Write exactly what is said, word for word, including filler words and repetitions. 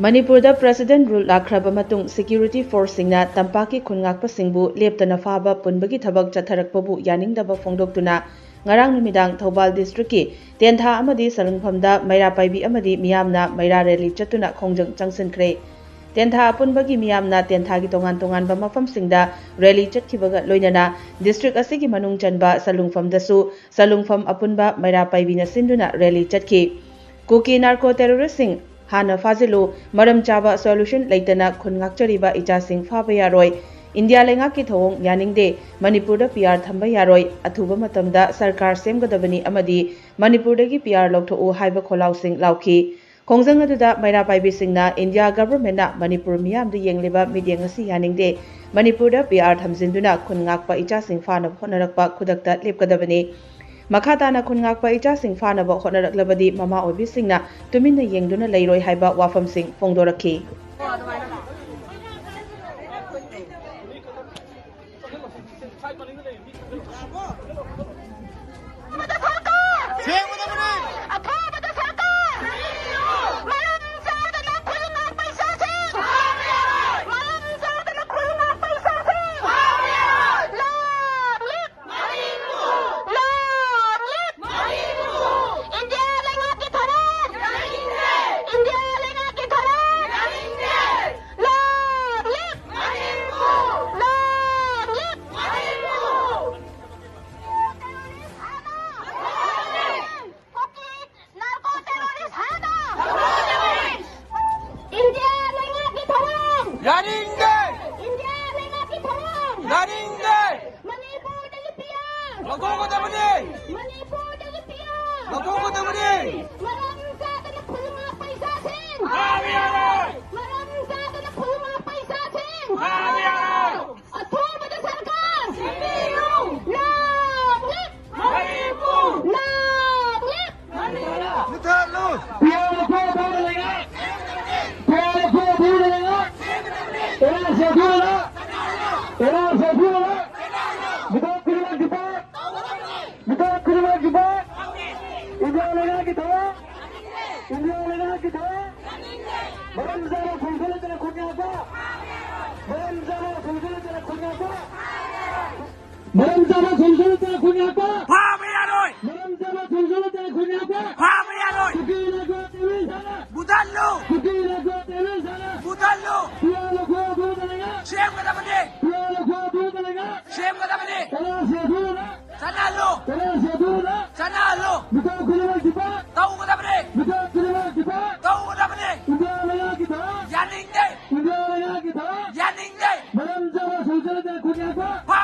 ꯃꯅꯤꯄꯨꯔꯗ president rule ꯂꯥꯛꯈ꯭ꯔꯕ ꯃꯇꯨꯡ security ꯐꯣꯔꯁꯁꯤꯡꯅ ꯇꯝꯄꯥꯛꯀꯤ ꯈꯨꯟ ꯉꯥꯛꯄꯁꯤꯡꯕꯨ ꯂꯦꯞꯇꯅ ꯐꯥꯕ ꯄꯨꯟꯕꯒꯤ ꯊꯕꯛ ꯆꯠꯊꯔꯛꯄꯕꯨ ꯌꯥꯅꯤꯡꯗꯕ ꯐꯣꯡꯗꯣꯛꯇꯨꯅ ꯉꯔꯥꯡ ꯅꯨꯃꯤꯗꯥꯡ ꯊꯧꯕꯥꯜ ꯗꯤꯁꯇ꯭ꯔꯤꯛꯀꯤ ꯇꯦꯟꯊꯥ ꯑꯃꯗꯤ ꯁꯂꯨꯡꯐꯝꯗ ꯃꯩꯔꯥ ꯄꯥꯏꯕꯤ ꯑꯃꯗꯤ ꯃꯤꯌꯥꯝꯅ ꯃꯩꯔꯥ ꯔꯦꯂꯤ ꯆꯠꯇꯨꯅ ꯈꯣꯡꯖꯪ ꯆꯪꯁꯤꯟꯈ꯭ꯔꯦ꯫ ꯇꯦꯟꯊꯥ ꯑꯄꯨꯟꯕꯒꯤ ꯃꯤꯌꯥꯝꯅ ꯇꯦꯟꯊꯥꯒꯤ ꯇꯣꯉꯥꯟ ꯇꯣꯉꯥꯟꯕ ꯃꯐꯝꯁꯤꯡꯗ ꯔꯦꯂꯤ ꯆꯠꯈꯤꯕꯒ ꯂꯣꯏꯅꯅ ꯗꯤꯁꯇ꯭ꯔꯤꯛ ꯑꯁꯤꯒꯤ ꯃꯅꯨꯡ ꯆꯟꯕ ꯁꯂꯨꯡꯐꯝꯗꯁꯨ ꯁꯂꯨꯡꯐꯝ ꯑꯄꯨꯟꯕ ꯃꯩꯔꯥ ꯄꯥꯏꯕꯤꯅ ꯁꯤꯟꯗꯨꯅ ꯔꯦꯂꯤ ꯆꯠꯈꯤ꯫ ꯀꯨꯀꯤ ꯅꯥꯔꯀꯣ ꯇꯦꯔꯣꯔꯤꯁ꯭ꯠꯁꯤꯡ ꯍꯥꯟꯅ ꯐꯥꯖꯤꯜꯂꯨ, ꯃꯔꯝ ꯆꯥꯕ ꯁꯣꯂꯨꯁꯟ ꯂꯩꯇꯅ ꯈꯨꯟ ꯉꯥꯛꯆꯔꯤꯕ ꯏꯆꯥꯁꯤꯡ ꯐꯥꯕ ꯌꯥꯔꯣꯏ, ꯏꯟꯗꯤꯌꯥ ꯂꯩꯉꯥꯛꯀꯤ ꯊꯧꯑꯣꯡ ꯌꯥꯅꯤꯡꯗꯦ, ꯃꯅꯤꯄꯨꯔꯗ ꯄꯤ ꯑꯥꯔ ꯊꯝꯕ ꯌꯥꯔꯣꯏ, ꯑꯊꯨꯕ ꯃꯇꯝꯗ ꯁꯔꯀꯥꯔ ꯁꯦꯝꯒꯗꯕꯅꯤ ꯑꯃꯗꯤ ꯃꯅꯤꯄꯨꯔꯗꯒꯤ ꯄꯤ ꯑꯥꯔ ꯂꯧꯊꯣꯛꯎ ꯍꯥꯏꯕ ꯈꯣꯜꯂꯥꯎꯁꯤꯡ ꯂꯥꯎꯈꯤ꯫ ꯈꯣꯡꯖꯪ ꯑꯗꯨꯗ ꯃꯩꯔꯥ ꯄꯥꯏꯕꯤꯁꯤꯡꯅ ꯏꯟꯗꯤꯌꯥ ꯒꯚꯔꯟꯃꯦꯟꯠꯅ ꯃꯅꯤꯄꯨꯔ ꯃꯤꯌꯥꯝꯗ ꯌꯦꯡꯂꯤꯕ ꯃꯤꯠꯌꯦꯡ ꯑꯁꯤ ꯌꯥꯅꯤꯡꯗꯦ, ꯃꯅꯤꯄꯨꯔꯗ ꯄꯤ ꯑꯥꯔ ꯊꯝꯖꯤꯟꯗꯨꯅ ꯈꯨꯟ ꯉꯥꯛꯄ ꯏꯆꯥꯁꯤꯡ ꯐꯥꯅꯕ ꯍꯣꯠꯅꯔꯛꯄ ꯈꯨꯗꯛꯇ ꯂꯦꯞꯀꯗꯕꯅꯤ꯫ ꯃꯈꯥ ꯇꯥꯅ ꯈꯨꯟ ꯉꯥꯛꯄ ꯏꯆꯥꯁꯤꯡ ꯐꯥꯅꯕ ꯍꯣꯠꯅꯔꯛꯂꯕꯗꯤ ꯃꯃꯥ ꯑꯣꯏꯕꯤꯁꯤꯡꯅ ꯇꯨꯃꯤꯟꯅ ꯌꯦꯡꯗꯨꯅ ꯂꯩꯔꯣꯏ ꯍꯥꯏꯕ ꯋꯥꯐꯝꯁꯤꯡ ꯐꯣꯡꯗꯣꯔꯛꯈꯤ꯫ ꯃꯅꯤꯄꯨꯔ! ꯂꯣꯡ ꯂꯤꯚ! ꯃꯅꯤꯄꯨꯔ! ꯃꯅꯤꯄꯨꯔ! ꯏꯟꯗꯤꯌꯥ ꯂꯩꯉꯥꯛꯀꯤ ꯊꯧꯔꯥꯡ! ꯌꯥꯅꯤꯡꯗꯦ! ꯏꯟꯗꯤꯌꯥ ꯂꯩꯉꯥꯛꯀꯤ ꯊꯧꯔꯥꯡ! ꯌꯥꯅꯤꯡꯗꯦ! ꯂꯣꯡ ꯂꯤꯚ! ꯃꯅꯤꯄꯨꯔ! ꯂꯣꯡ ꯂꯤꯚ! ꯃꯅꯤꯄꯨꯔ! ꯀꯨꯀꯤ ꯅꯥꯔꯀꯣ ꯇꯦꯔꯣꯔꯤꯁ꯭ꯠ ꯍꯥꯟꯅ! ꯏꯟꯗꯤꯌꯥ ꯂꯩꯉꯥꯛꯀꯤ ꯊꯧꯔꯥꯡ! ꯌꯥꯅꯤꯡꯗꯦ! ꯏꯟꯗꯤꯌꯥ ꯂꯩꯉꯥꯛꯀꯤ ꯊꯧꯔꯥꯡ! ꯌꯥꯅꯤꯡꯗꯦ! ꯃꯅꯤꯄꯨꯔꯗꯒꯤ ꯄꯤ ꯑꯥꯔ! ꯂꯧꯊꯣꯛꯀꯗꯕꯅꯤ! ꯃꯅꯤꯄꯨꯔꯗꯒꯤ ꯄꯤ ꯑꯥꯔ! ꯂꯧꯊꯣꯛꯀꯗꯕꯅꯤ! ꯃꯔꯝ ꯆꯥꯗꯅ ꯈꯨꯟ ꯉꯥꯛꯄ ꯏꯆꯥꯁꯤꯡ! ꯐꯥꯕ ꯌꯥꯔꯣꯏ! ꯃꯔꯝ ꯆꯥꯗꯅ ꯈꯨꯟ ꯉꯥꯛꯄ ꯏꯆꯥꯁꯤꯡ! ꯐꯥꯕ ꯌꯥꯔꯣꯏ! ꯑꯊꯨꯕꯗ ꯁꯔꯀꯥꯔ! ꯁꯦꯝꯕꯤꯌꯨ! ꯂꯣꯡ ꯂꯤꯚ! ꯃꯅꯤꯄꯨꯔ! ꯂꯣꯡ ꯂꯤꯚ! ꯃꯨꯊꯠꯂꯨ! ꯄꯤ ꯑꯥꯔ ꯂꯧꯊꯣꯛꯑꯣ, ꯑꯊꯨꯕꯗ ꯂꯩꯉꯥꯛ! ꯄꯤ ꯑꯥꯔ ꯂꯧꯊꯣꯛꯑꯣ, ꯑꯊꯨꯕꯗ ꯂꯩꯉꯥꯛ! ꯑꯦꯟ ꯑꯥꯔ ꯁꯤ ꯑꯊꯨꯕꯗ! ꯑꯦꯟ ꯑꯥꯔ ꯁꯤ ꯑꯊꯨꯕꯗ! ꯃꯤꯇꯣꯞ ꯈꯨꯗꯤꯡꯃꯛ ꯗꯤꯄꯣꯔꯠ! ꯃꯤꯇꯣꯞ ꯈꯨꯗꯤꯡꯃꯛ ꯗꯤꯄꯣꯔꯠ! ꯏꯟꯗꯤꯌꯥ ꯂꯩꯉꯥꯛꯀꯤ ꯊꯕꯛ! ꯏꯟꯗꯤꯌꯥ ꯂꯩꯉꯥꯛꯀꯤ ꯊꯕꯛ! ꯃꯔꯝ ꯆꯥꯕ ꯁꯣꯁꯤꯌꯦꯜ ꯏꯟꯇꯔꯅꯦꯠ ꯈꯨꯟꯌꯥꯛꯄ! ꯃꯔꯝ ꯆꯥꯕ ꯁꯣꯁꯤꯌꯦꯜ ꯏꯟꯇꯔꯅꯦꯠ ꯈꯨꯟꯌꯥꯛꯄ! ꯃꯔꯝ ꯆꯥꯕ ꯁꯣꯁꯤꯌꯦꯜ ꯏꯟꯇꯔꯅꯦꯠ ꯈꯨꯟꯌꯥꯛꯄ! ꯐꯥꯕ ꯌꯥꯔꯣꯏ! ꯃꯔꯝ ꯆꯥꯕ ꯁꯣꯁꯤꯌꯦꯜ ꯏꯟꯇꯔꯅꯦꯠ ꯈꯨꯟꯌꯥꯛꯄ! ꯐꯥꯕ ꯌꯥꯔꯣꯏ! ꯀꯨꯀꯤ ꯂꯩꯉꯥꯛ ꯇꯦꯔꯣꯔꯤꯁ ꯍꯥꯏꯅ! ꯃꯨꯊꯠꯂꯨ! ꯀꯨꯀꯤ ꯂꯩꯉꯥꯛ ꯇꯦꯔꯣꯔꯤꯁ ꯍꯥꯏꯅ! ꯃꯨꯊꯠꯂꯨ! ꯄꯤꯌꯥ ꯂꯧꯈꯣꯡ ꯑꯗꯨꯗ ꯂꯩꯉꯥꯛ! ꯁꯦꯝꯒꯗꯕꯅꯤ! ꯄꯤꯌꯥ ꯂꯧꯈꯣꯡ ꯑꯗꯨꯗ ꯂꯩꯉꯥꯛ! ꯁꯦꯝꯒꯗꯕꯅꯤ! ꯀꯅꯥꯁꯤ ꯑꯗꯨꯗ! ꯆꯠꯅꯍꯜꯂꯨ! ꯀꯅꯥꯁꯤ ꯑꯗꯨꯗ! ꯆꯠꯅꯍꯜꯂꯨ! ꯃꯤꯇꯣꯞ ꯈꯨꯗꯤꯡꯃꯛ ꯗꯤꯄꯥꯔꯠ! ꯇꯧꯒꯗꯕꯅꯤ! ꯃꯤꯇꯣꯞ ꯈꯨꯗꯤꯡꯃꯛ ꯗꯤꯄꯥꯔꯠ! ꯇꯧꯒꯗꯕꯅꯤ! ꯏꯟꯗꯤꯌꯥ ꯂꯩꯉꯥꯛꯀꯤ ꯊꯧꯔꯥꯡ! ꯌꯥꯅꯤꯡꯗꯦ! ꯏꯟꯗꯤꯌꯥ ꯂꯩꯉꯥꯛꯀꯤ ꯊꯧꯔꯥꯡ! ꯌꯥꯅꯤꯡꯗꯦ! ꯃꯔꯝ ꯆꯥꯕ ꯁꯣꯁꯤꯌꯦꯜ ꯏꯟꯇꯔꯅꯦꯠ ꯈꯨꯟꯌꯥꯛꯄ! ꯐꯥ!